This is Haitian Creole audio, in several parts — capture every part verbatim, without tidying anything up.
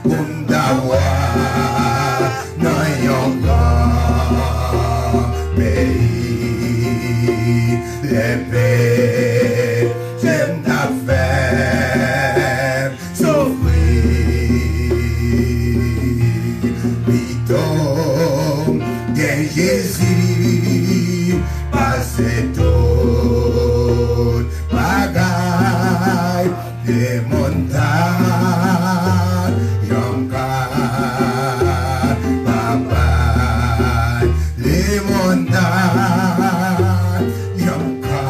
Pou m ta wa nan yon gran peyi, lè peche m ta fè m soufri. Pito m gen Jezi pase tout bagay. Lemonn ta yon ka, papa. Lemonn ta yon ka.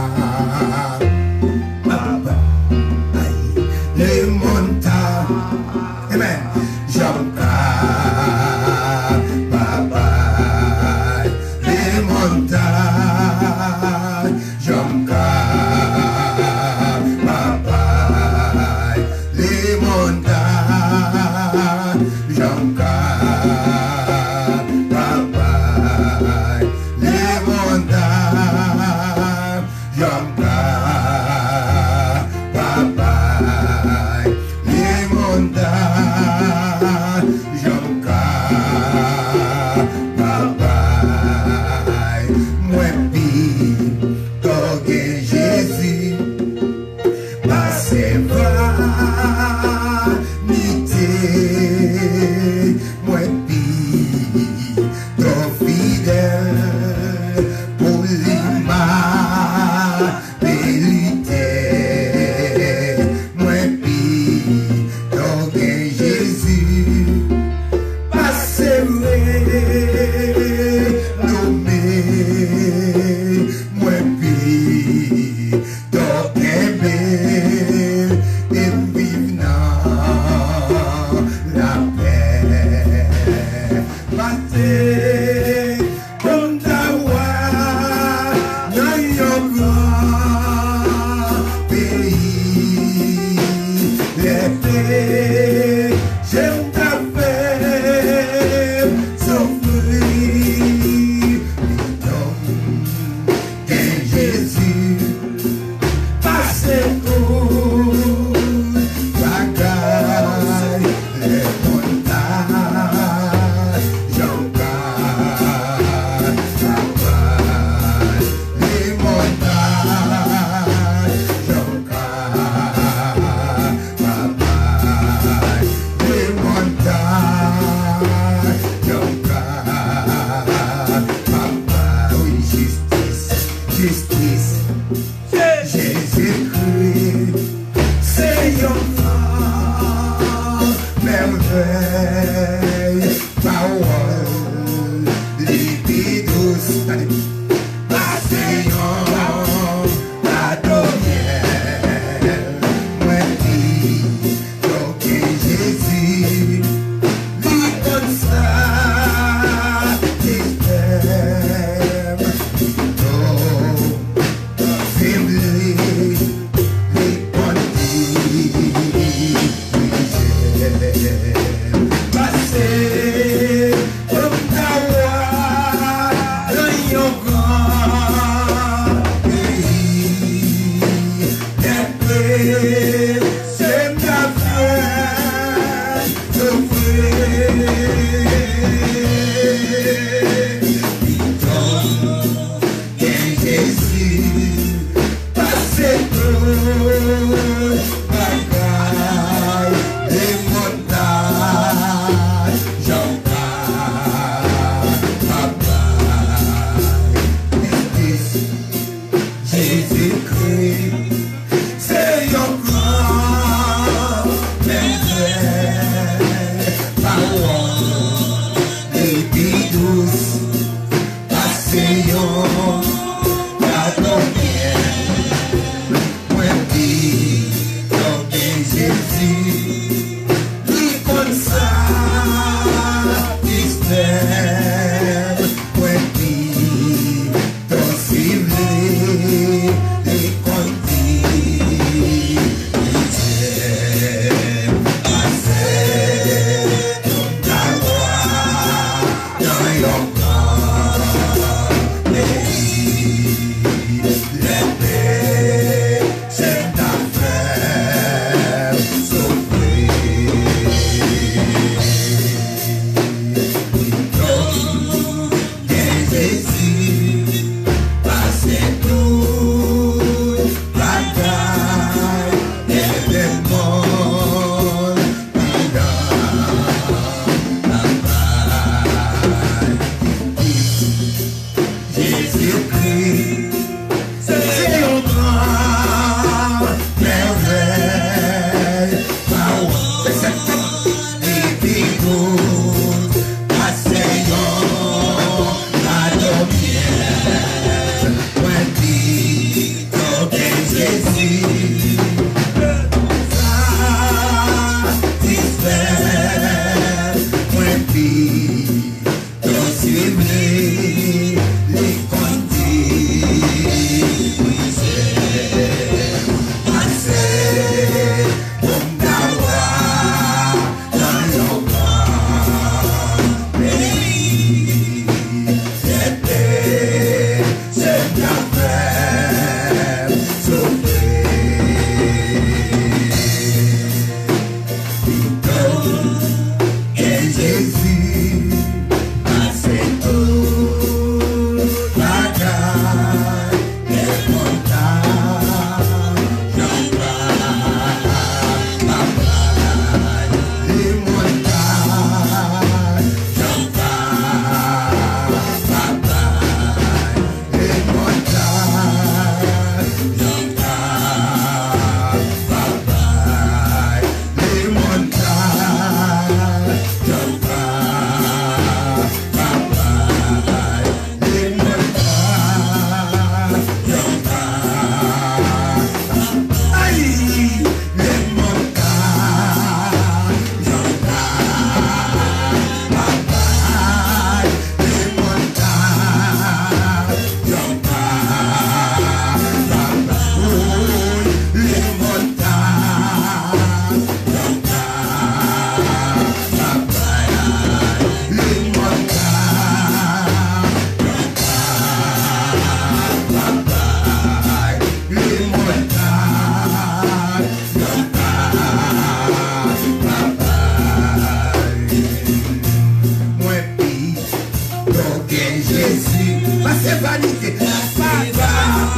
Vanite, pa vanite,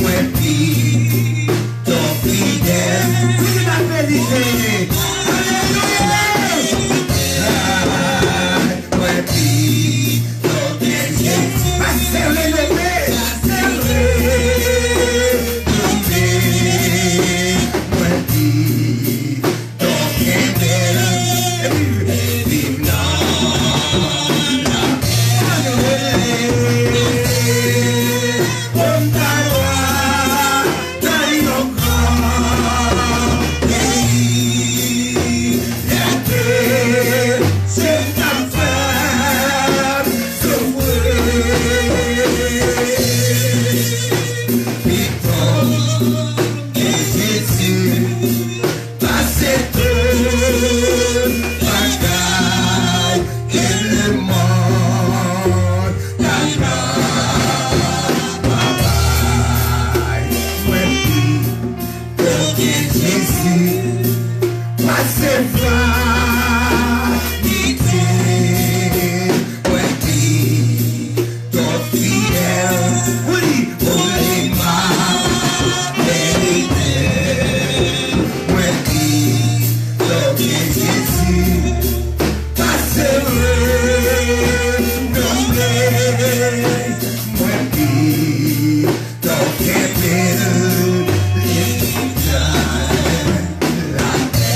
mwen pito fidèl. Wi, la verite. Alelouya! Ay, mwen pito gen Jezi. Pase renove, pase renove, mwen pito Donk kenbe l, epi viv nan lapè. Ann rele, pou n ta dwa nan yon gran peyi. Lète, se n ap fè soufri. Pito gen Jezi. Pase tout bagay ke lemonn ka bay. Mwen pito gen Jezi. Pase vanite. Mwen pi to fidèl, wi, ou li m ap merite. Mwen pi to gen Jezi, pase renome. Mwen pi to kenbe l, li jan lapè.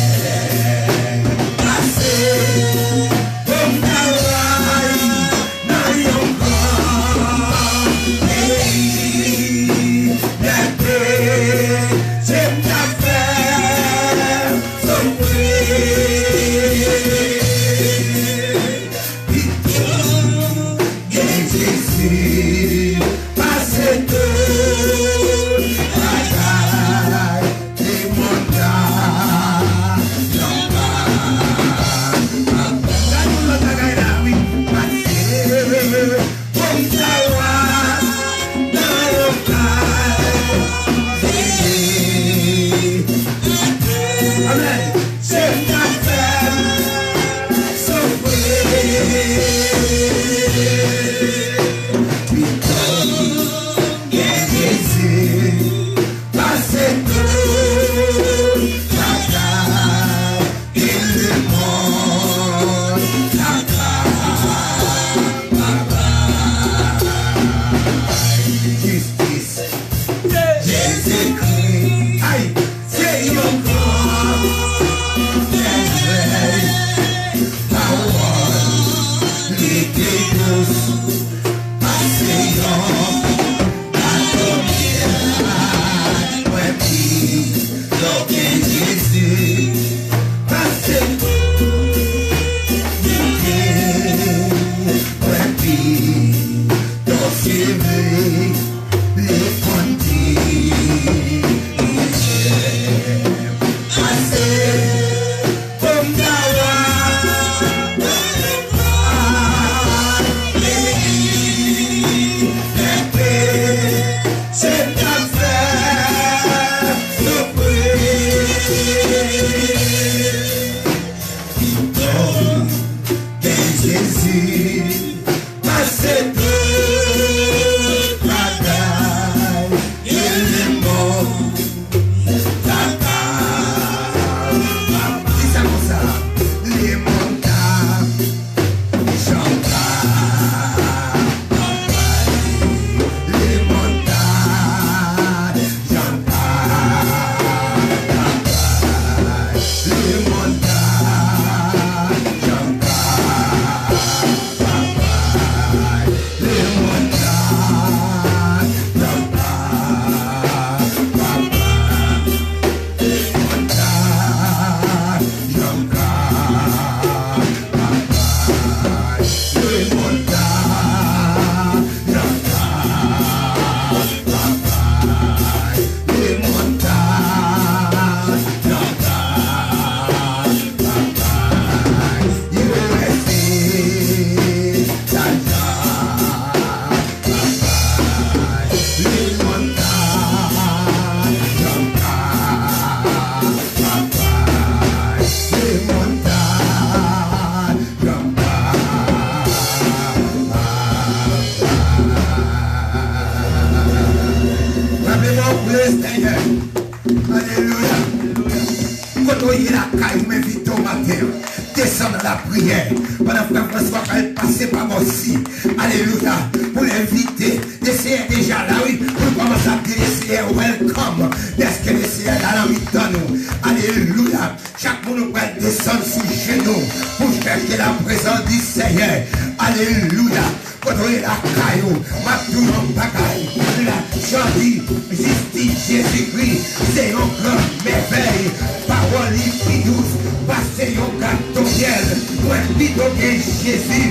Kote w ye lakay ou, m envite w maten an. Desann nan lapriyè. Pandan frè Franswa pral pase pa bò si. Alelouya. Pou l envite. Lesenyè deja la, wi. Pou l kòmanse ap di Lesenyè welcome. Dèske Lesenyè la nan mitan nou. Alelouya. Chak moun nou pral desann sou jenou pou chèche laprezans di Senyè. Alelouya. Kote w ye lakay ou, m ap di w yon bagay. La, jan di, jistis Jezikri, se yon gran mèvèy. Pawòl li pi dous pase yon gato myèl. Mwen pito gen Jezi,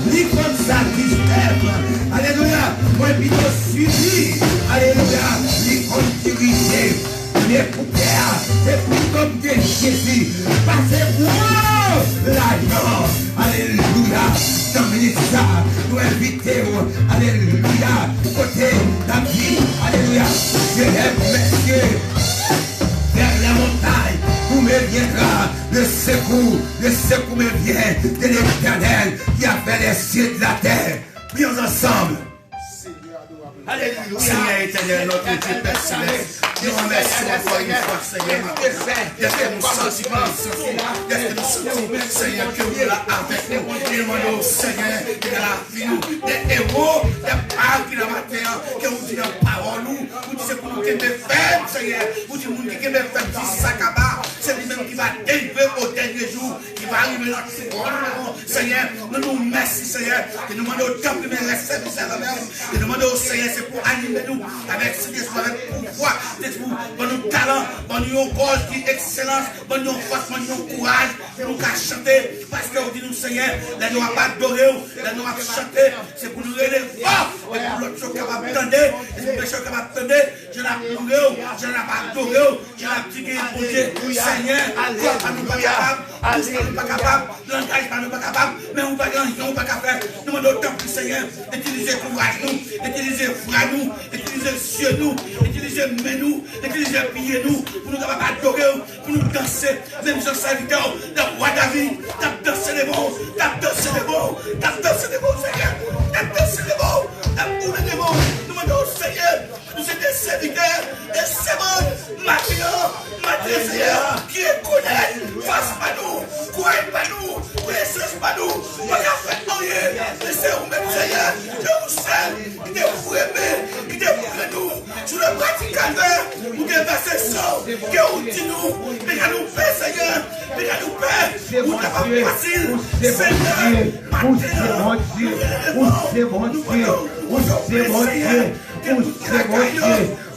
li konn sa ki fè m. Alelouya. Mwen pito swiv li. Alelouya. Li konn dirije. Premye koupè a, se pito m gen Jezi. Pase gwo lajan. Alelouya. Nan minit sa, nou envite w. Alelouya. Kote David. Alelouya. Je lève mes yeux vers les montagnes, d'où me viendra le secours. Le secours me vient de l'Éternel qui a fait les cieux et la terre. Prions ensemble. Alelouya. Senyè etènèl, nòtre Dye, Pè Selès, nou remèsye w ankò yon fwa, Senyè, maten an, dèske nou santi prezans ou la, dèske nou santi, Senyè, ke ou la avèk nou. E nou mande w, Senyè, ke nan lavi nou, de ewo, de pa ki nan maten an, ke ou di nan pawòl ou, ou di se pou nou kenbe fèm, Senyè, ou di moun ki kenbe fèm jis sa kaba, se li menm ki va delivre o dènye jou. Ki va rive nan twòn ou, Senyè. Nou di w mèsi, Senyè. E nou mande w tanpri men rès sèvis la nan men w. E nou mande w, Senyè, se pou anime nou avèk Sentespri, avèk pouvwa. Sentespri, ban nou talan, ban nou yon gòj ki ekselans, ban nou yon fòs, ban nou yon kouraj pou nou ka chante. Paske ou di nou, Senyè, lè nou ap adore w, lè nou ap chante, se pou nou rele fò, e pou lòt yo kapab tande, e pou pechè yo kapab tande, jan n ap louwe w, jan n ap adore w, jan n ap di gen Bondye, Senyè, kò pa nou pa kapab, bouch pa nou pa kapab, langaj pa nou pa kapab, men ou pa gen anyen ou pa ka fè. Nou mande w tanpri, Senyè, itilize kouraj nou, itilize vwa nou, itilize zye nou, itilize men nou, itilize pye nou, pou nou kapab adore w, pou nou danse, menm jan sèvitè w, le wa David, t ap danse devan w, t ap danse devan w, t ap danse devan w, Senyè, t ap danse devan w, t ap boule devan w. Nou mande w, Senyè, nou se de sèvitè, de sèvant, maten an, maten an, Senyè, ki rekonèt fòs pa nou, kouraj pa nou, konesans pa nou, pa ka fè anyen, men se ou menm, Senyè, se ou sèl ki te voye men, ki te voye nou sou le bwa di Kalvè, ou te vèse san w, ke ou di nou, piga nou pè, Senyè, piga nou pè, wout la p ap fasil, Senyè, maten an, nou rele devan w, nou mande w, nou mande w, Senyè, ke tout ki lakay yo,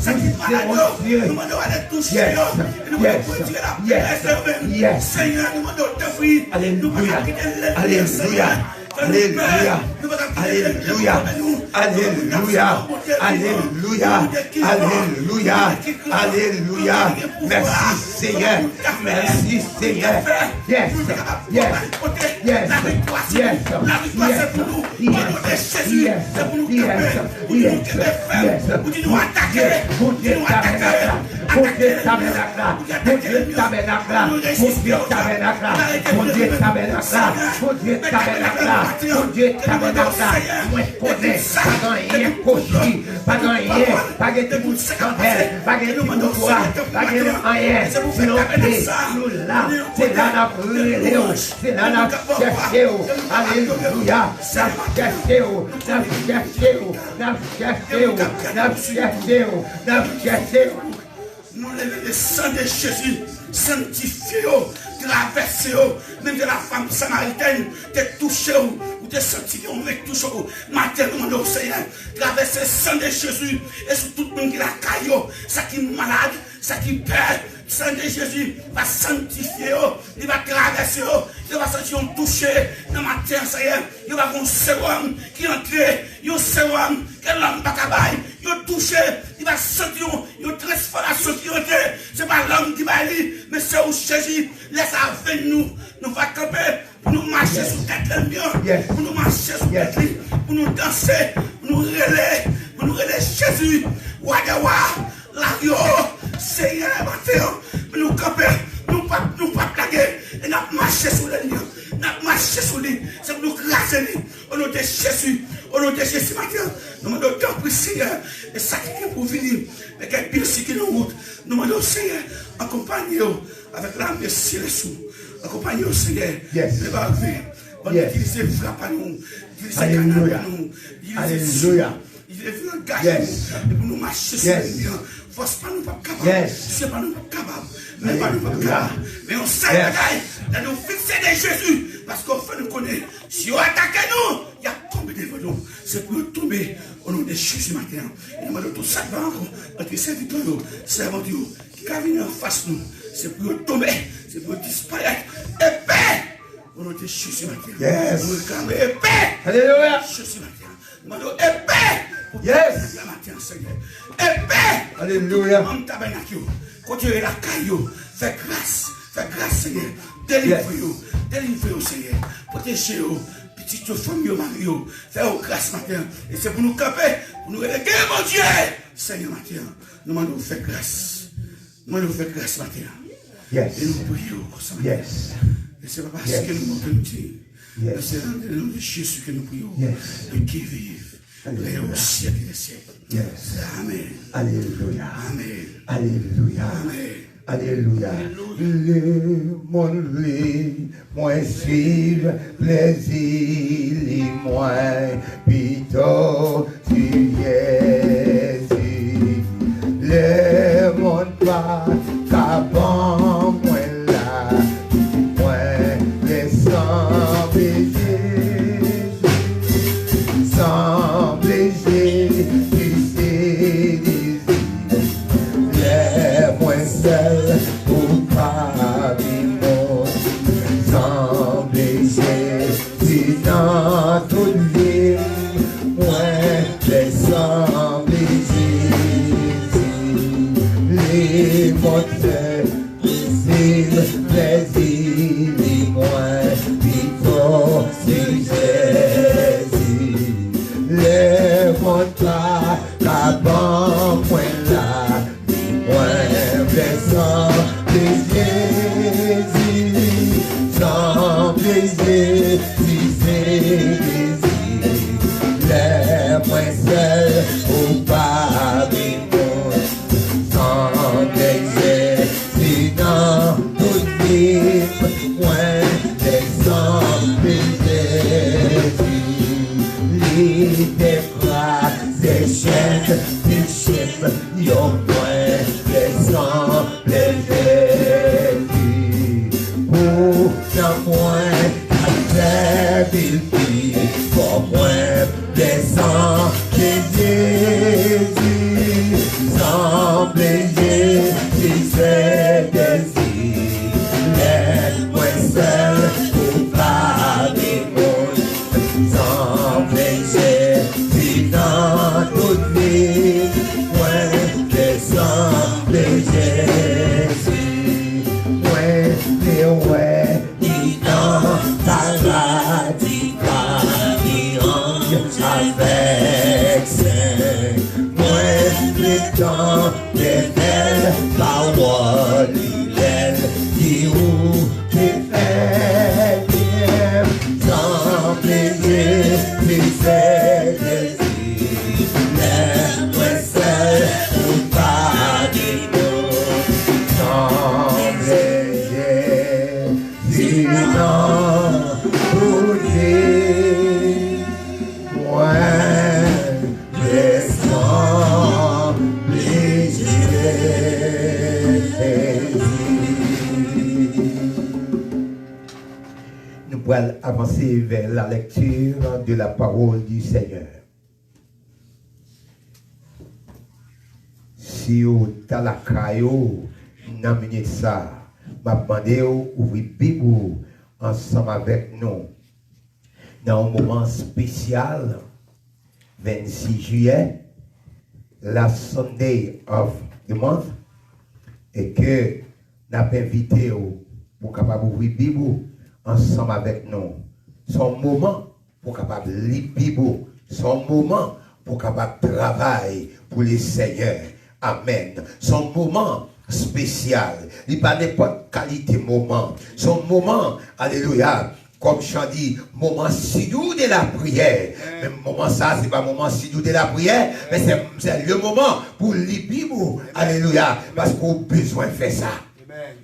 sa ki malad yo, nou mande w ale touche yo, e nou mande w retire lapè sèvè nou, Senyè, nou mande w tanpri, nou pa ka kite lènmi an, Senyè. Alelouya. Alelouya. Alelouya. Alelouya. Alelouya. Alelouya. Mèsi, Senyè. Mèsi, Senyè. Yes. Yes. Yes. Yes. Yes. Yes. Yes. Yes. Yes. Bondye tabènak la. Bondye tabènak la. Bondye tabènak la. Bondye tabènak la. Bondye tabènak la. Bondye tabènak la. Bondye tabènak la. Mwen konnen pa gen anyen kochi, pa gen anyen, pa gen ti bout chandèl, pa gen ti bout bwa, pa gen anyen. Se yon pe nou la, se la n ap rele w, se la n ap chèche w. Alelouya. N ap chèche w, n ap chèche w, n ap chèche w, n ap chèche w, n ap chèche w. Nou leve le san de Jezi, sanntifye yo, travèse yo. Menm jan la fanm samaritèn te touche w, ou te santi gen yon men k touche w. Maten, nou mande w, Senyè, travèse san de Jezi, e sou tout moun ki lakay yo, sa ki malad, sa ki pè, san de Jezi va sanntifye yo, li va travèse yo, yo va santi yon touche nan maten an, Senyè, yo va gen yon sewòm ki antre, yon sewòm ke lòm pa ka bay, yon touche, li va santi yon, yon transfòmasyon ki antre, se pa lòm ki bay li, men se ou Jezi, lè sa a venn nou, nou va kanpe, pou nou mache sou tèt lènmi an, pou nou mache sou tèt li, pou nou danse, pou nou rele, pou nou rele Jezi, wa dè wa, Laryo, Senyè, maten an, men nou kanpe, nou p ap, nou p ap lage, e n ap mache sou lènmi an, n ap mache sou li, se pou nou kraze li, o non de Jezi, o non de Jezi, maten an, nou mande w tanpri, Senyè, e sa ki gen pou vini, men kèk blesi ki nan wout, nou mande w, Senyè, ankò Akonpaye yo avèk lame selès ou. Akonpaye yo, Senyè. Yes. Lè ba yo vin, ban nou Yes. itilize vra pa nou, itilize kanal Alelouya. pa nou, itilize Alelouya. Li te vin angaj Yes. nou, e pou nou mache sou Yes. lènmi an. Fòs pa nou p ap kapab, Yes. je pa nou p ap kapab, men pa nou p ap Alelouya. kapab. Men yon sèl Yes. bagay, lè nou fikse de Jezi, paske w fè nou konnen, si yo atake nou, y ap tonbe devan nou. Se pou yo tonbe, o non de Jezi maten an. E nou mande w tout sa k va ankò, antre sèvitè yo, sèvant yo, ki ka vini anfas nou, se pou yo tonbe, se pou yo disparèt. Epe! O non de Jezi maten an. Yes. Nou reklame epe! Alelouya. Jezi maten an. Nou mande w epe pou Yes. tabènak la maten an, Senyè. Epe! Alelouya. Pou tout manm tabènak yo. Kote yo ye lakay yo. Fè gras. Fè gras, Senyè. Delivre Yes. yo. Delivre yo, Senyè. Pwoteje yo. Pitit yo, fanmi yo, mari yo. Fè yo gras maten an. E se pou nou kanpe. Pou nou rele gen Bondye. Senyè, maten an. Nou mande w fè gras. Mwen nou fè gras maten an. Yes. E nou priye w konsa maten an. Yes. E se pa paske Yes. nou bon ke nou diy. Men Yes. se nan le nom de Jésus ke nou priye w. Yes. E ki viv. Alelouya. Rèy o syèk dè syèk. Yes. Amen. Alelouya. Amen. Alelouya. Amen. Alelouya. Alelouya. Lemonn vle mwen swiv plèzi li mwen pito swiv Jezi. Lemonn pa ka ban mwen la, mwen vle sanble Jezi. Sanble Jezi, se dezi. Lè mwen sèl, ou pa gen moun. Sanble Jezi nan tout vi m, mwen vle sanble Jezi. Li montre Swiv plèzi li mwen pito swiv Jezi. Lemonn pa ka ban mwen la, mwen vle sanble Jezi. Sanble Jezi, se dezi. Lè mwen sèl, ou pa gen moun. Sanble Jezi nan tout vi m, mwen vle sanble Jezi. Li te kraze chèn peche m yo, mwen vle sanble Jezi. Pou nanm mwen ap fè pi fò, mwen vle sanble Jezi. Sanble Jezi, se dezi. Lè mwen sèl, ou pa gen moun. Sanble Jezi nan tout vi, mwen vle sanble Jezi. Mwen vle wè li nan paradi pami anj avèk sen. Mwen vle tande bèl pawòl li lè l di ou te fè byen. Sanble Jezi, se Jezi. Lè mwen sèl, ou pa gen moun. Sanble Jezi. Sinon, pou di mwen vle sanble Jezi. Nou pral avanse vers la lecture de la parole du Seigneur. Si w ta lakay ou nan minit sa, m ap mande w ouvri Bib ou ansanm avèk nou nan yon moman espesyal, vennsis jiyè, last Sunday of the month, e ke n ap envite w pou w kapab ouvri Bib ou ansanm avèk nou. Se yon moman pou w kapab li Bib ou. Se yon moman pou w kapab travay pou Lesenyè. Amèn. Se yon moman espesyal. Li pa nenpòt kalite moman. Se yon moman, alelouya, kòm Jan di, moman sidou de la priyè. Men moman sa, se pa moman sidou de la priyè, men se, se le moman pou li Bib ou. Alelouya. Paske w bezwen fè sa.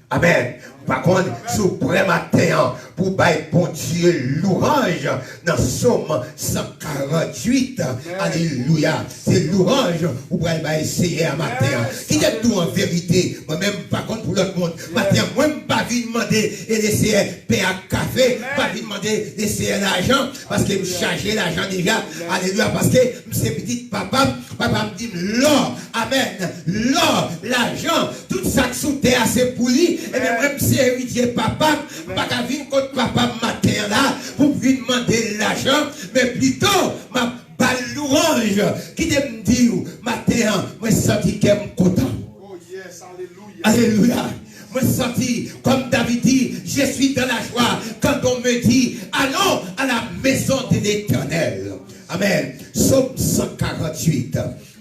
Amèn. M pa konn si w prè maten an pou w bay Bondye lwanj nan Sòm san karanntuit. Alelouya. Se lwanj ou pral bay Seyè a maten an. Kite m di w an verite, mwen menm m pa konn pou lòt moun. Maten an, mwen m pa vin mande e Leseyè pen ak kafe, m pa vin mande Leseyè lajan, paske m chaje lajan deja. Alelouya. Paske m se pitit papa m, papa m di m lò, amèn, lò, lajan, tout sa k sou tè a se pou li. Ebyen, mwen, m se eritye papa m. M pa ka vin kot papa m maten an la pou m vin mande l lajan, men pito, m ap ba l lwanj. Kite m di w, maten an, mwen santi kè m kontan. Alelouya. Mwen santi, kòm David di, je suis dans la joie quand on me dit, allons à la maison de l'Éternel. Amèn. Sòm san karanntuit.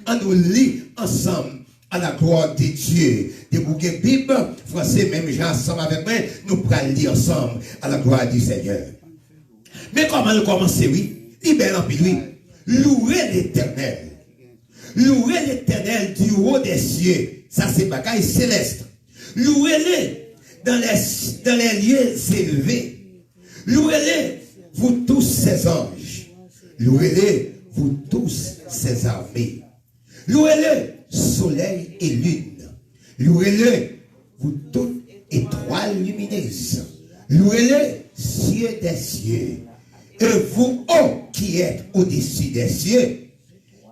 Ann nou li ansanm. À la gloire de Dieu. Depi w gen Bib franse, menm jan ansanm avèk mwen, nou pral li ansanm. À la gloire du Seigneur. Men kòman l kòmanse, wi. Li bèl anpil, wi. Louez l'Éternel. Louez l'Éternel du haut des cieux. Sa se bagay selès. Louez-le dans les, dans les lieux élevés. Louez-le, vous tous ses anges. Louez-le, vous tous ses armées. Louez-le, soleil et lune. Louez-le, vous toutes étoiles lumineuses. Louez-le, cieux des cieux. Et vous, ô qui êtes au-dessus des cieux,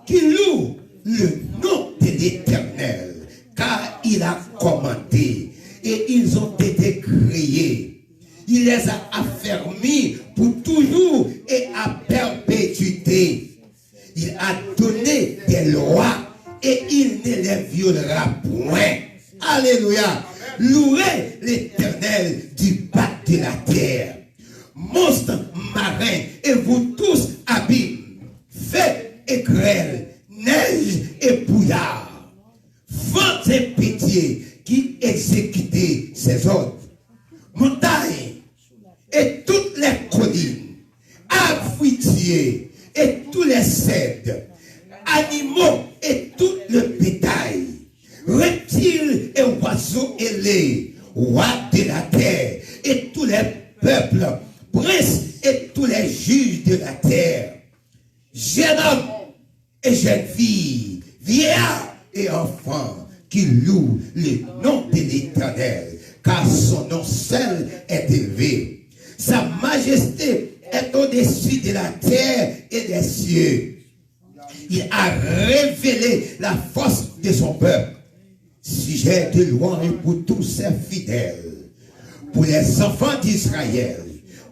qui louent le nom de l'Éternel, car il a commandé, et ils ont été créés. Il les a affermis pour toujours et à perpétuité. Il a donné des lois et il ne les violera point. Alelouya. Louez l'Éternel du bas de la terre. Monstres marins et vous tous abîmes, feu et grêle, neige et brouillard, vents impétueux qui exécutent ses ordres. Montagnes et toutes les collines, arbres fruitiers et tous les cèdres, animaux et tout le bétail, reptiles et oiseaux ailés, rois de la terre et tous les peuples, princes et tous les juges de la terre, jeunes hommes et jeunes filles, vieillards et enfants, qui louent le nom de l'Éternel, car son nom seul est élevé. Sa majesté est au-dessus de la terre et des cieux. Il a révélé la force de son peuple. Sujet de louange pour tous ses fidèles, pour les enfants d'Israël,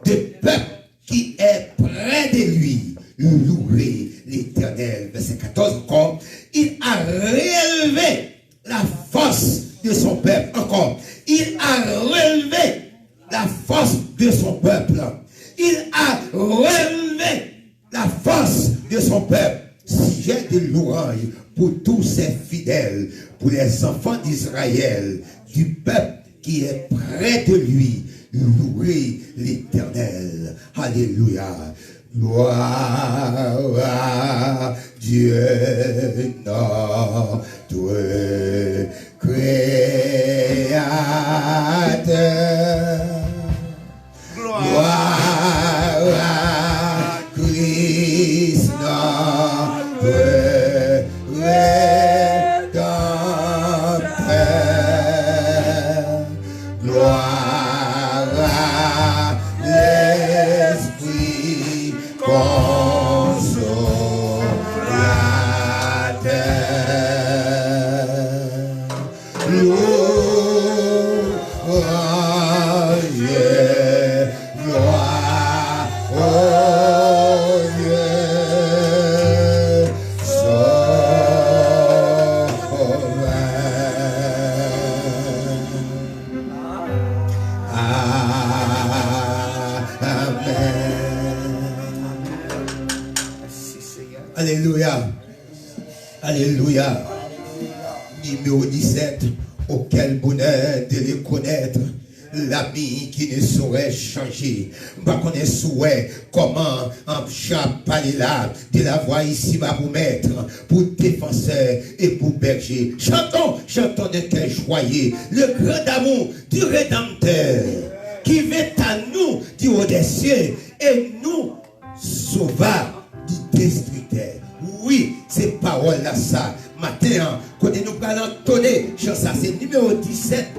de peuple qui est près de lui, louez l'Éternel. Verset quatorze encore, il a relevé la force de son peuple. Encore, il a relevé la force de son peuple. Il a relevé la force de son peuple. Sujet de louange pour tous ses fidèles, pour les enfants d'Israël, du peuple qui est près de lui. Louez l'Éternel. Alléluia. Gloire à Dieu, notre Créateur. Gloire à Christ, notre Rédempteur. Gloire à l'Esprit Consolateur. Louange, gloire au Dieu sauveur. Amen. Alelouya. Alelouya. Numéro dix-sept, oh quel bonheur de le connaître, L'ami qui ne saurait changer. M pa konnen si w wè kòman, um, Jan ap pale la, de la voix ici-bas pour maître, pour défenseur et pour berger. Chantons, chantons d'un cœur joyeux le grand amour du Rédempteur qui vint à nous du haut des cieux et nous sauva du destructeur. Wi, se pawòl la sa. Maten an, kote nou pral antone chan sa, se nimewo disèt,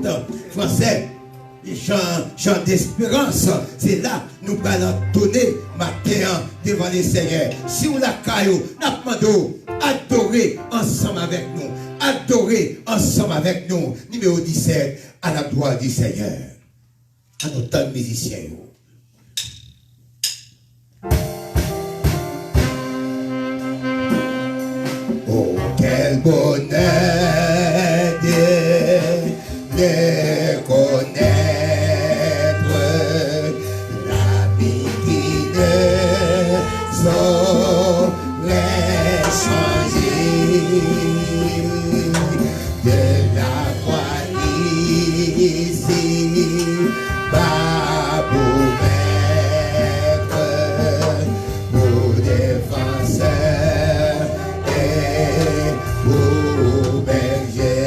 fransè, chan, chan desperans. Se la nou pral antone maten an devan Lesenyè. Si w lakay ou, n ap mande w adore ansanm avèk nou. Adore ansanm avèk nou. Nimewo disèt, à la gloire du Seigneur. Ann nou tann mizisyen yo. Oh, quel bonheur de reconnaître l'ami qui ne saurait changer de la croix ici-bas pour maître, pour défenseur et pour berger.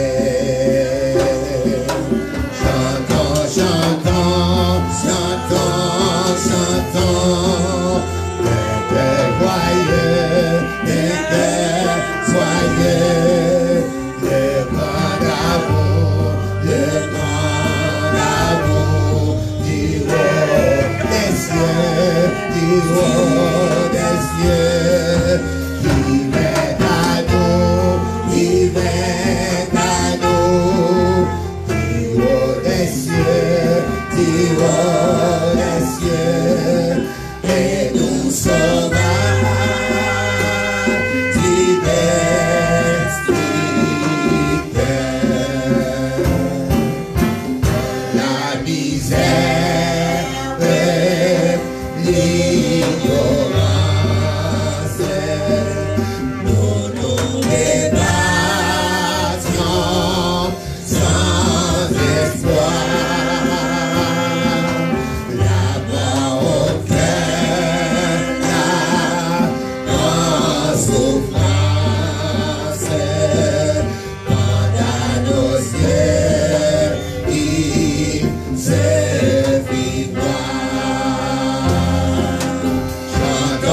Chantons, chantons, chantons, chantons, d'un cœur joyeux, d'un cœur joyeux. Le grand amour, le grand amour du haut des cieux, du haut des cieux, qui vint à nous, qui vint à nous, du haut des cieux, du haut des cieux. Et nous sauva du destructeur. La misère, l'ignorance, nous nous débattions sans espoir. La mort au cœur, la grande souffrance, quand à nos yeux il se fit noir. Chantons,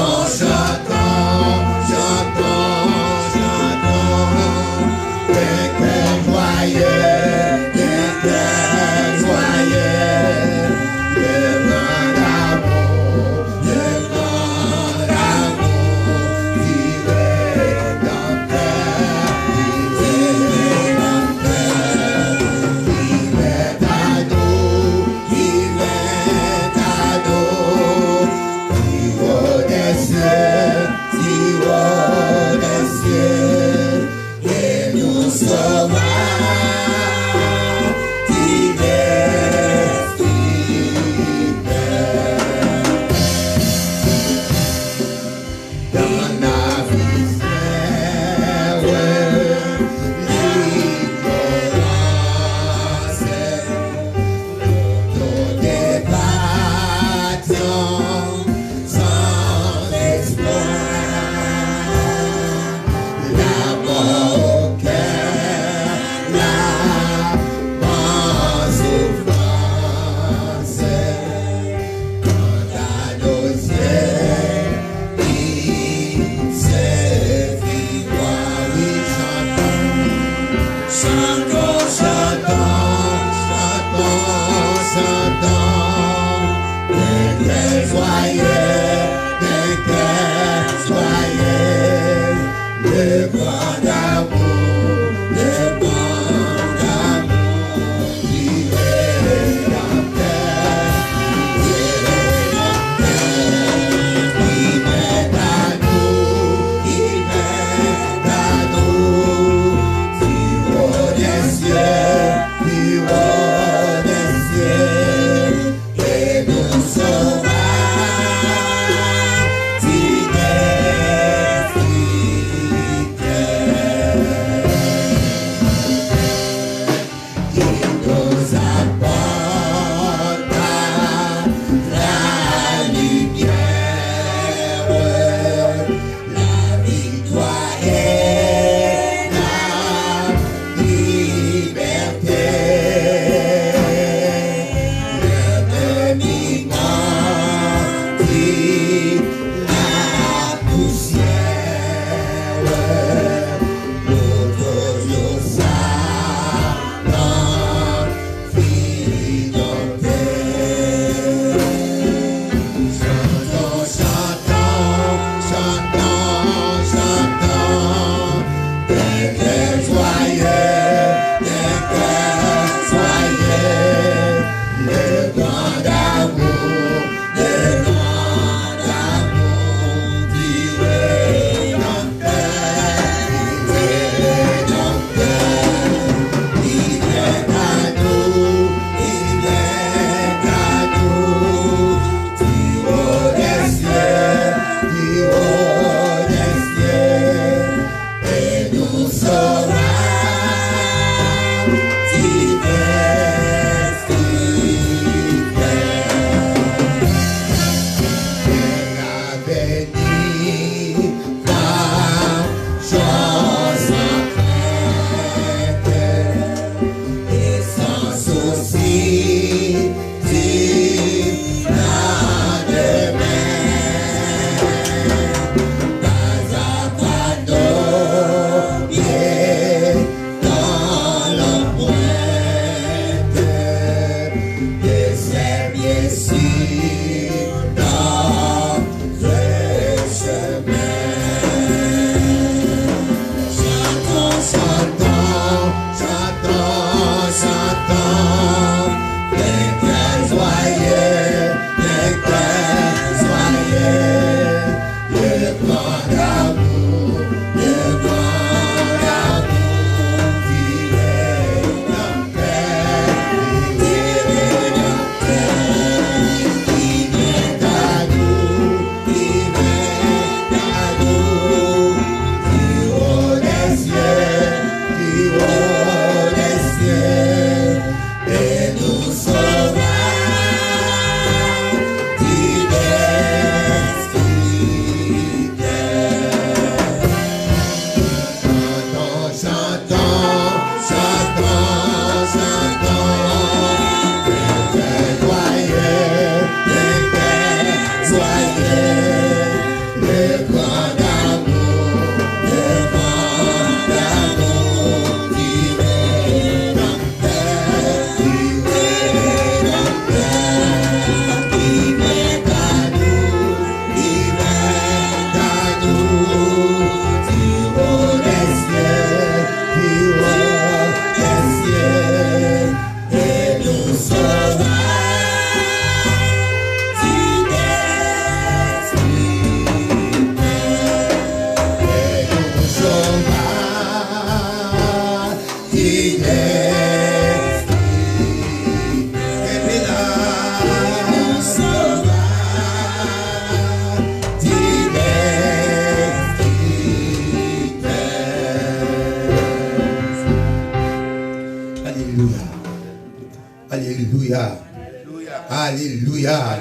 Alelouya.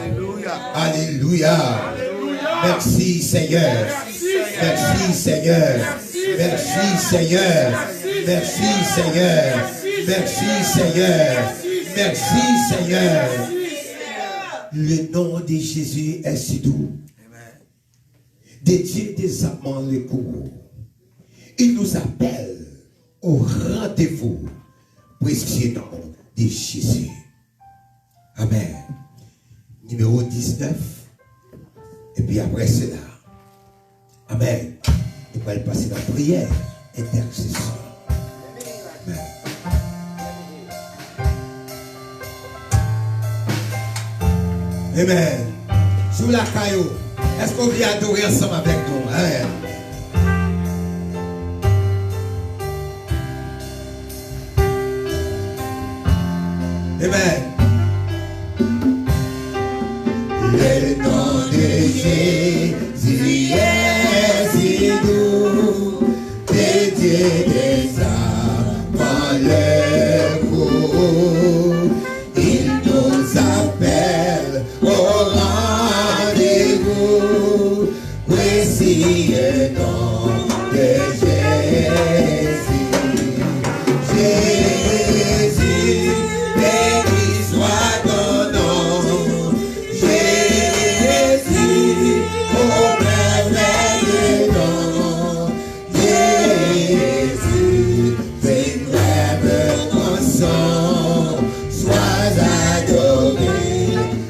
Alelouya. Mèsi Senyè. Mèsi Senyè. Mèsi Senyè. Mèsi Senyè. Mèsi Senyè. Mèsi Senyè. Le nom de Jésus est si doux. De Dieu des amants le courroux. Il nous appelle au rendez-vous. Précieux nom de Jésus. Amen. Nimewo diznèf. Epi apre sela, amen, nou pral pase nan priyè entèsesyon. Amen. Amen. Si w lakay ou, èske w vle adore ansanm avèk nou? Amen. Amen. Le nom de Jésus est si doux, de Dieu des amants le courroux. Il nous appelle au rendez-vous. Précieux nom de Jésus. Jésus, béni soit ton nom. Jésus, au merveilleux nom. Jésus, suprême rançon, sois adoré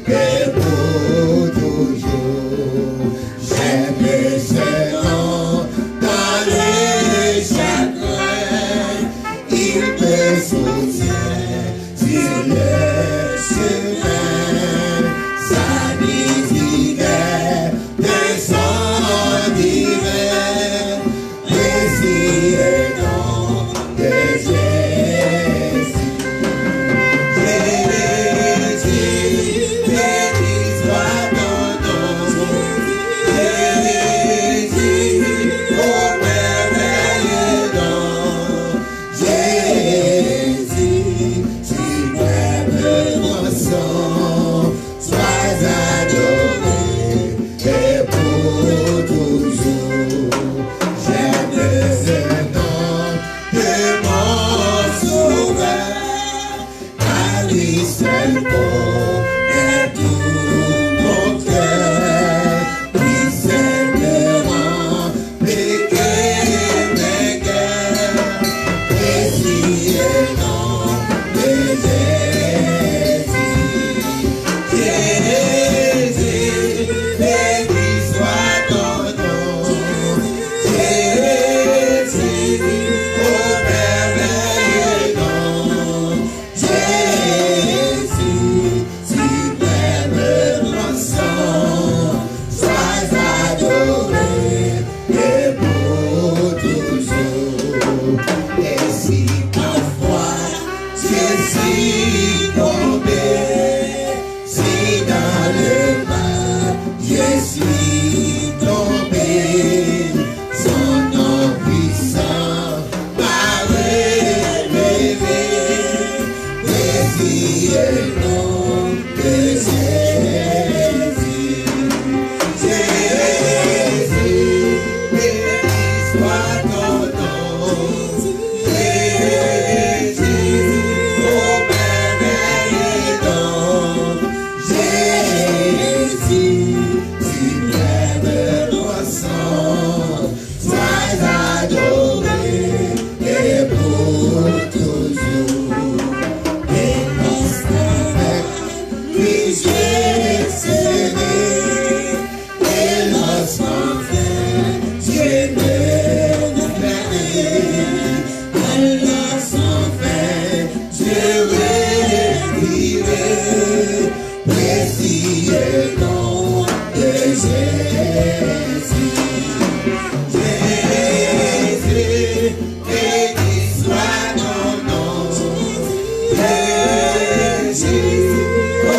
et pour toujours. J'aime ce nom dans le chagrin, il me soutient sur le chemin, sa miséricorde de son divin, précieux nom de Jésus. Jésus, béni soit ton nom. Jésus, au merveilleux nom. Jésus, suprême rançon, sois adoré et pour toujours. J'aime le nom de mon Sauveur, à lui seul connaît tout mon cœur. Lui seul me rend plus que vainqueur, précieux nom de Jésus. Jésus, béni soit ton nom. Jésus, au merveilleux nom. Jésus, suprême rançon, sois adoré et pour toujours. Et si parfois je suis tombé, si dans le mal je suis tombé, son nom puissant m'a relevé, précieux nom de Jésus. Jésus, béni soit ton nom. Jésus, au merveilleux nom. Jésus, suprême rançon, sois adoré et pour toujours. Et lorsqu'avec lui je serai, et lorsqu'enfin je me verrai, alors enfin je redirai, précieux nom de Jésus. Jésus, béni soit ton nom. Jésus, au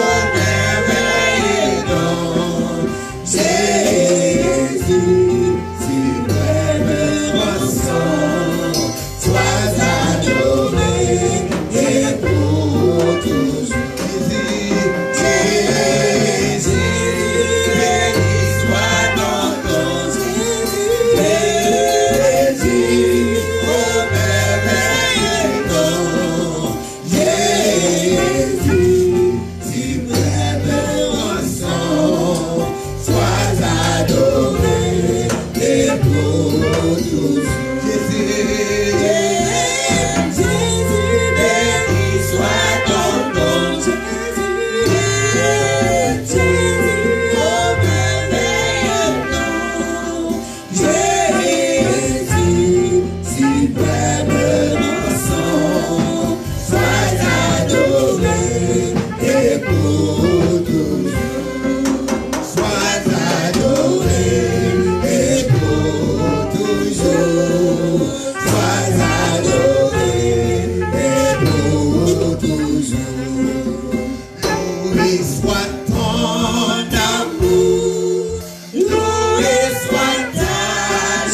Et soit ton amour, loué soit ta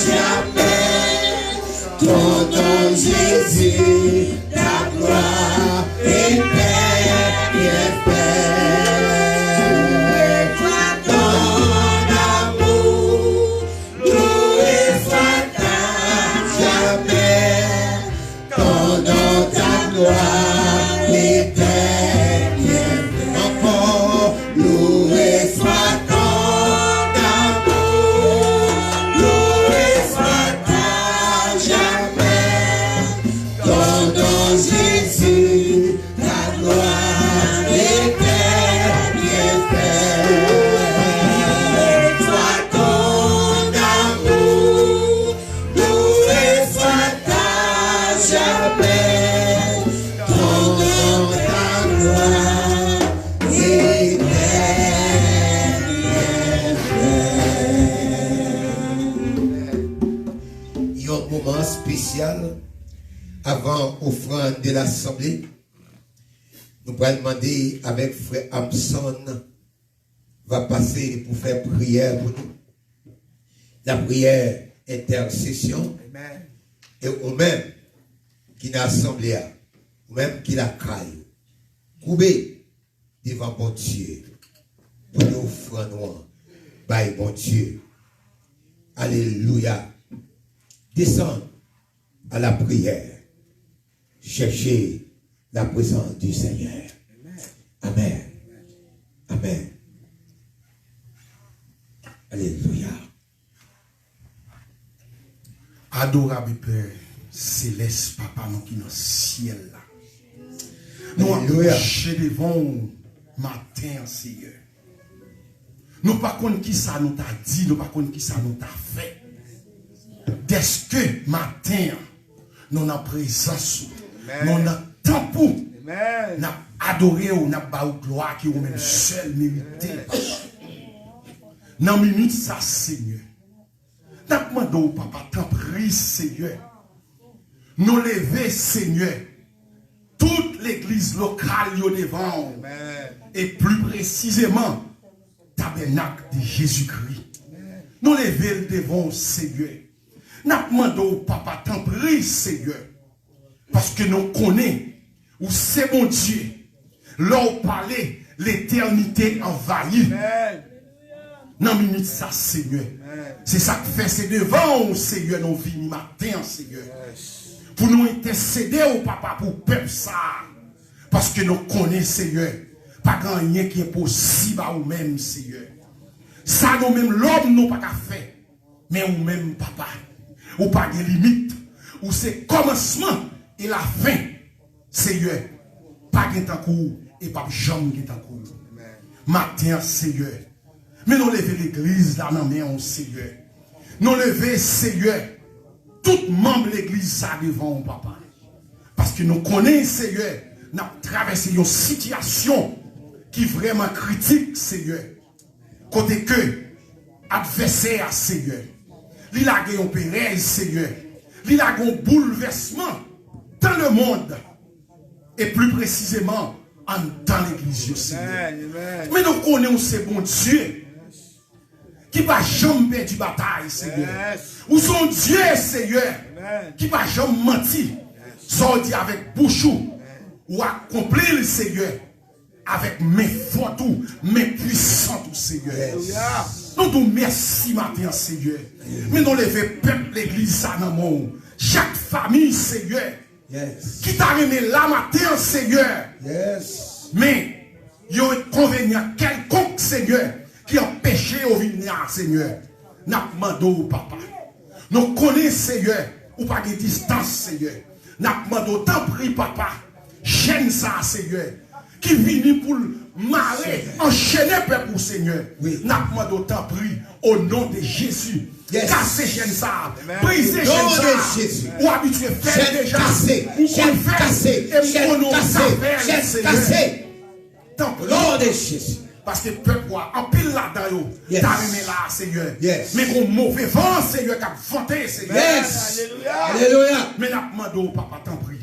jamais, ton don Jésus, ta gloire éternelle. Ton amour, loué soit ta jamais, ton don ta gloire éternelle. Encore, loué soit ton amour, loué soit ta jamais, ton don Jésus, ta gloire éternelle. Toi, ton amour, loué soit ta jamais, ton nom, ta gloire éternelle. Yon moman espesyal avan ofrann de lasanble. Nou pral mande avèk frè Amson va pase pou fè priyè pou nou. Lapriyè entèsesyon. Amen. E ou menm ki nan asanble a, ou menm ki lakay ou, koube devan Bondye, pote ofrann ou an bay Bondye. Alelouya. Desann à la prière. Cherchez la présence du Seigneur. Amen. Amen. Alelouya. Adorab Pè Selès, Papa nou ki nan syèl la. Nou ap pwoche devan ou maten an, Seyè. Nou pa konn kisa nou ta di, nou pa konn kisa nou ta fè. Dèske maten an, nou nan prezans ou, nou nan tanp ou, n ap adore w, n ap ba ou glwa ke ou menm sèl merite. Nan minit sa, Senyè, n ap mande w, Papa, tanpri, Senyè. Nou leve, Senyè, tout legliz lokal yo devan w, e pli presizeman, Tabènak de Jezikri. Nou leve l devan w, Senyè. N ap mande w, Papa, tanpri, Senyè, paske nou konnen ou se Bondye. Lè w pale, letènite anvayi. Nan minit sa, Senyè, se sa k fè se devan w, Senyè, nou vini maten an, Senyè, pou nou entèsede w, Papa, pou pèp sa a. Paske nou konnen, Senyè, pa gen anyen ki enposib a ou menm, Senyè. Sa nou menm lòm nou pa ka fè, men ou menm, Papa, ou pa gen limit. Ou se kòmansman e lafen, Senyè. Pa gen tankou ou e p ap janm gen tankou ou. Maten an, Senyè, men nou leve legliz la nan men w, Senyè. Nou leve, Senyè, tout manm legliz sa devan w, Papa. Paske nou konnen, Senyè, n ap travèse yon sitiyasyon ki vrèman kritik, Senyè. Kote ke advèsè a, Senyè, li lage yon perèz, Senyè. Li lage yon boulvèsman dans le monde, e pli presizeman anndan legliz yo, Senyè. Men nou konnen w se Bondye ki pa janm pèdi batay, Senyè. Ou se yon Dye, Senyè, ki pa janm manti. Sa w di avèk bouch ou, ou akonpli l, Senyè, avèk men fòt ou, men pwisant ou, Senyè. Nou di w mèsi maten an, Senyè. Men nou leve pèp legliz sa nan men w. Chak fanmi, Senyè, ki ta renmen la maten an, Senyè. Men, yon enkonvenyan kèlkonk, Senyè, ki anpeche yo vin la, Senyè. N ap mande w, Papa. Nou konnen, Senyè, ou pa gen distans, Senyè. N ap mande w, tanpri, Papa, chèn sa a, Senyè, ki vini pou l mare, anchene pèp ou, Senyè. N ap mande w, tanpri, o non de Jezi, kase chèn sa a, brize chèn sa a. Ou abitye fè l deja. Ou konn fè l. E m konnen w ka fè l, Senyè. Tanpri. Paske pèp ou a, anpil ladan yo ta renmen la a, Senyè. Men gon move van, Senyè, k ap vante, Senyè. Men n ap mande w, Papa, tanpri.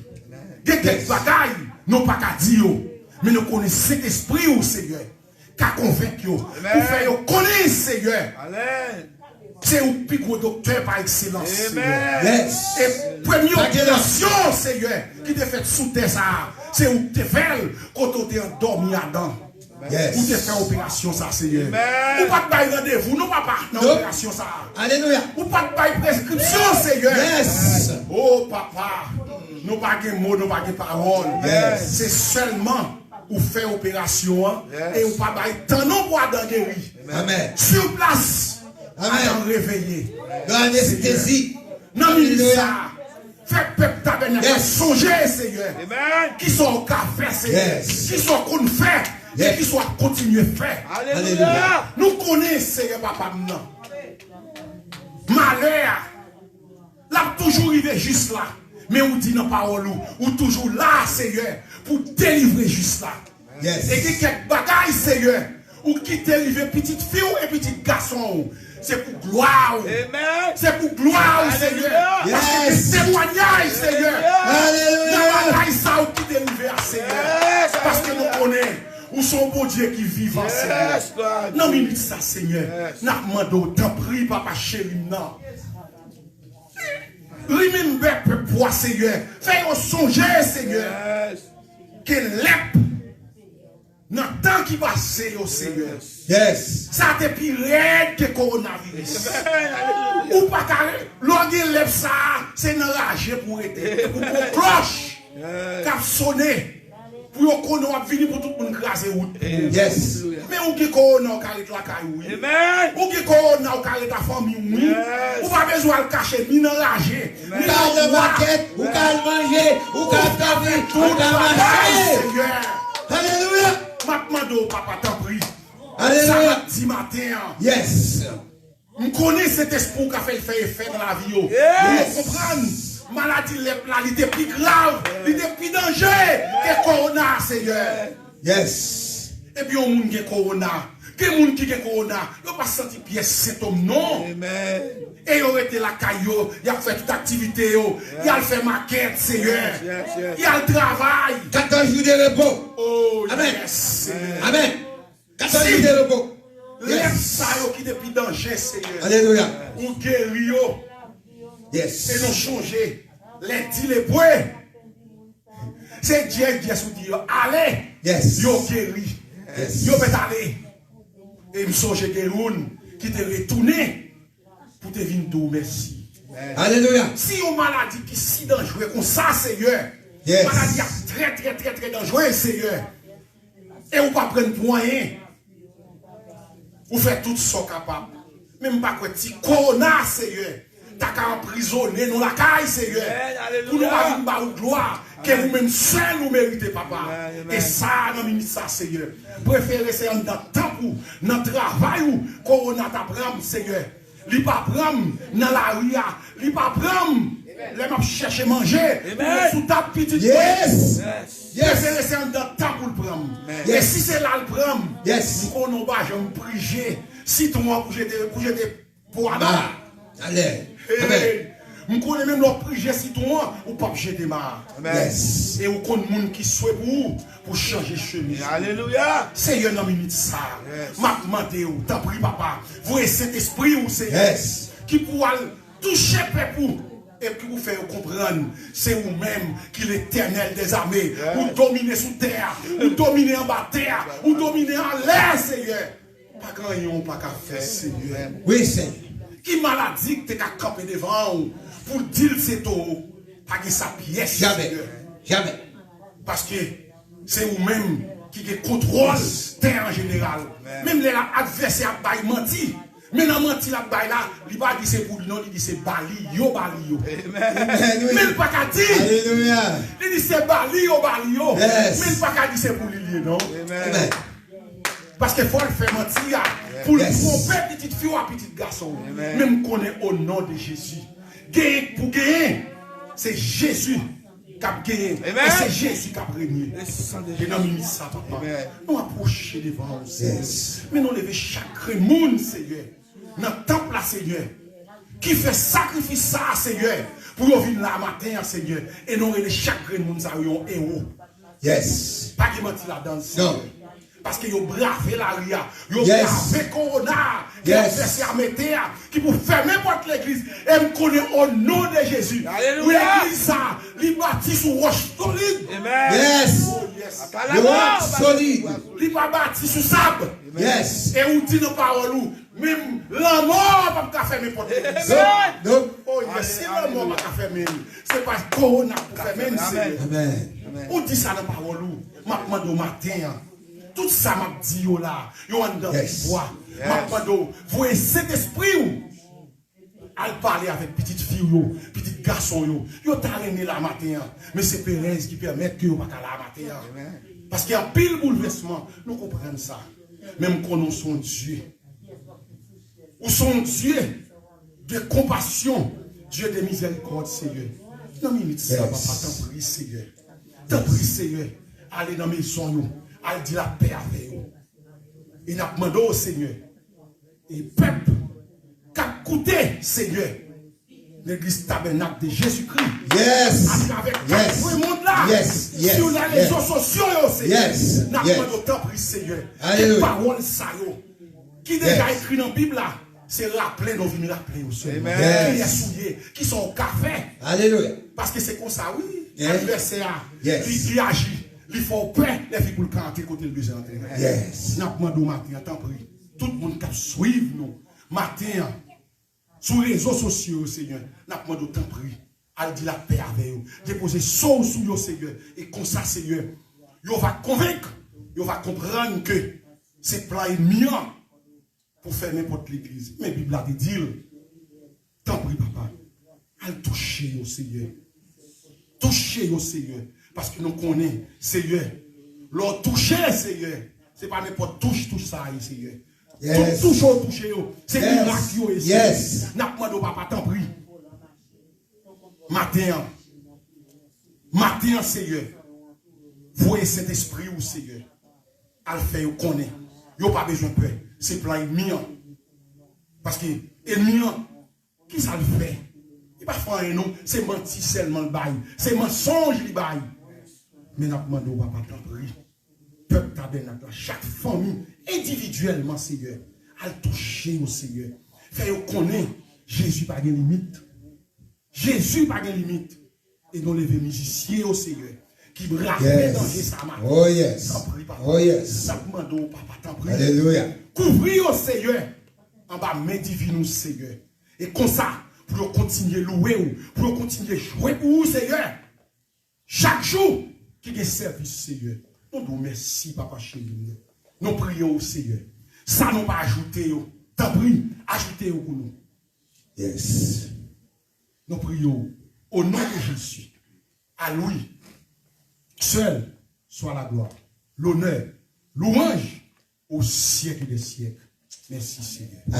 Gen kèk bagay nou pa ka di yo. Men nou konnen Sentespri w, Senyè, ka konvenk yo, pou fè yo konnen, Senyè, se ou k pi gwo doktè pa ekselans, Senyè. E premye operasyon, Senyè, ki te fèt sou tè sa a, se ou k te fè l kote w te andòmi Adan. Ou te fè operasyon sa, Senyè. Ou pa t bay randevou, non, papa, nan operasyon sa a. Ou pa t bay preskripsyon, Senyè. O, papa, nou pa gen mo, nou pa gen pawòl. Se sèlman ou fè operasyon an e ou pa bay tan non pou Adan geri. Sur plas, Adan reveye. Nan minit sa a, fè pèp Tabènak la sonje, Senyè. Kisa w ka fè, Senyè. Kisa w konn fè e kisa w ap kontinye fè. Nou konnen, Senyè, papa m nan, malè a l ap toujou rive jis la. Men ou di nan pawòl ou, ou toujou la, Senyè, pou delivre jis la. E gen kèk bagay, Senyè, ou kite rive pitit fi w e pitit gason w. Se pou glwa w. Se pou glwa w, Senyè. Paske gen temwanyaj, Senyè, nan bagay sa ou kite rive a, Senyè. Paske nou konnen ou se yon Bondye ki vivan, Senyè. Nan minit sa, Senyè, n ap mande w, tanpri, papa cheri m nan, remember pèp ou a, Senyè. Fè yo sonje, Senyè, ke lèp nan tan ki pase yo, Senyè, sa te pi rèd ke kowonaviris. Ou pa ka, lè w gen lèp sa a, se nan raje pou w rete. E pou gwo klòch k ap sone, pou yo konnen w ap vini pou tout moun kraze wout pou ou. Men ou gen kowona, ou ka ret lakay ou, wi. Ou gen kowona, ou ka ret a fanmi w, wi. Ou pa bezwen al kache ni nan raje, ni nan bwa. Ou ka al nan makèt, ou ka al manje, ou ka al travay, ou ka mache. Alelouya. M ap mande w, papa, tanpri. Sa m ap di maten an, m konnen Sentespri w ka fè l fè efè nan lavi yo. Men yo konprann maladi lèp la, li te pi grav, li te pi danje ke kowona a, Senyè. Epi yon moun gen kowona, gen moun ki gen kowona, yo pa santi pyès sentòm non. E yo rete lakay yo, y ap fè tout aktivite yo, y al fè makèt, Senyè, y al travay. Katòz jou de repo. Oh, yes, Senyè. Amèn. Katòlik de repo. Lèp sa yo ki te pi danje, Senyè. Alelouya. Ou geri yo. E nou chonje, lè di lepwe, se dyès dyès ou di yo ale. Yo geri. Yo mèt ale. E m sonje gen youn ki te retounen pou te vin di w mèsi. Alelouya. Si yon maladi ki si danjre konsa, Senyè, maladi a trè, trè, trè, trè danjre, Senyè, e ou pa pran pou anyen, ou fè tout sa w kapab. Men m pa kwè ti kowona, Senyè, ta ka anprizonnen nou lakay, Senyè, pou nou pa vin ba ou glwa ke ou menm sèl ou merite, papa. E sa, nan minit sa, Senyè, prefere se anndan tanp ou, nan travay ou, kowona ta pran m, Senyè. Li pa pran m nan lari a. Li pa pran m lè m ap chèche manje pou met sou tab pitit mwen. Prefere se anndan tanp ou l pran m. E si se la l pran m, m konnen w pa janm prije sitwon an pou jete, pou jete po a ba. M konnen menm lè w prije sitwon an, ou p ap jete ma a. E ou konn moun ki swe pou ou, pou chanje chemiz. Alelouya. Senyè, nan minit sa a, m ap mande w, tanpri, papa, voye Sentespri w, Senyè, ki pou al touche pèp ou, epi pou fè yo konprann se ou menm ki Letènèl dèzame. Ou domine sou tè a, ou domine anba tè a, ou domine anlè, Senyè. Pa gen anyen ou pa ka fè, Senyè. Wi, Senyè. Ki maladi ki te ka kanpe devan ou pou l di l se towo? Pa gen sa pyès, Senyè. Paske se ou menm ki gen kontwòl tè an jeneral. Menm lè la advèsè ap bay manti, men nan manti l ap bay la, li pa di se pou li non, li di se ba li yo ba li yo. Men l pa ka di. Li di se ba li yo ba li yo. Men l pa ka di se pou li li ye non. Paske fò l fè manti a pou l twonpe pitit fi w a, pitit gason w. Men m konnen o non de Jezi, genyen k pou genyen, se Jezi k ap genyen. E se Jezi k ap renye. E nan minit sa, papa, nou apwoche devan w, Senyè. Men nou leve chak grenn moun, Senyè, nan tanp la, Senyè, ki fè sakrifis sa a, Senyè, pou yo vin la maten an, Senyè. E nou rele chak grenn moun sa yo yon ewo. Yes. Pa gen manti ladan l, Senyè. Paske yo brave lari a. Yo brave kowona a. Ki advèsè a mete a. Ki pou fèmen pòt legliz. E m konnen o non de Jezi. Pou legliz sa, li bati sou wòch solid. Yes. Oh, yes. Yo wòch solid. Li pa bati sou sab. Yes. E ou di nan pawòl ou, menm lanmò p ap ka fèmen pòt legliz. Non. Oh, yes. Si lanmò pa ka fèmen l, se pa kowona pou fèmen l, Senyè. Ou di sa nan pawòl ou. M ap mande w maten an. Tout sa m ap di yo la, yo anndan pouvwa. M ap mande w, voye Sentespri w al pale avèk pitit fi w yo, pitit gason w yo. Yo ta renmen la maten an, men se perèz ki pèmèt ke yo pa ka la maten an. Paske anpil boulvèsman, nou konprann sa. Men m konnen w se yon Dye. Ou se yon Dye de konpasyon, Dye de mizèrikòd, Senyè. Nan minit sa, papa, tanpri, Senyè. Tanpri, Senyè, ale nan mezon yo, al di lapè avè yo. E n ap mande w, Senyè, e pèp k ap koute, Senyè, legliz Tabènak de Jezikri, atravè kat kwen mond la, sou lè rezo sosyo yo, Senyè, n ap mande w, tanpri, Senyè, ke pawòl sa yo ki deja ekri nan Bib la, se raple nou vin raple yo sèlman. Kiyès ou ye, kisa w ka fè. Paske se konsa, wi, advèsè a, li, li aji, li fè w pè, lè figou l ka antre kote l bezwen antre. N ap mande w maten an, tanpri, tout moun k ap swiv nou maten an, sou rezo sosyo yo, Senyè, n ap mande w, tanpri, al di lapè avè yo. Depoze so w sou yo, Senyè. E konsa, Senyè, yo va konvenk, yo va konprann ke se plan ènmi an pou fèmen pòt legliz. Men Bib la te di l, tanpri, papa, al touche yo, Senyè. Touche yo, Senyè. Paske nou konnen, Senyè, lè w touche, Senyè, se pa nenpòt touch, touch sa ye, Senyè. Tout touche w touche yo, se mirak yo ye, Senyè. N ap mande w, papa, tanpri. Maten an, maten an, Senyè, voye Sentespri w, Senyè, al fè yo konnen. Yo pa bezwen pè. Se plan ènmi an. Paske ènmi an, kisa l fè? Li pa fè anyen, non. Se manti sèlman l bay. Se mansonj li bay. Men n ap mande w, papa, tanpri, pèp Tabènak la, chak fanmi, endividyèlman, Senyè, al touche yo, Senyè. Fè yo konnen Jezi pa gen limit. Jezi pa gen limit. E nou leve mizisyen yo, Senyè, ki brave danje sa maten. Tanpri, papa. N ap mande w, papa, tanpri. Kouvri yo, Senyè, anba men diven ou, Senyè. E konsa, pou yo kontinye louwe w, pou yo kontinye jwe pou ou, Senyè. Chak jou ki gen sèvis, Senyè, nou di w mèsi, papa cheri m nan. Nou priye w, Senyè. Sa nou pa ajoute yo, tanpri, ajoute yo pou nou. Yes. Nou priye w, o non de Jezi. A lui seul soit la gloire, l'honneur, louange au siècle des siècles. Mèsi, Senyè.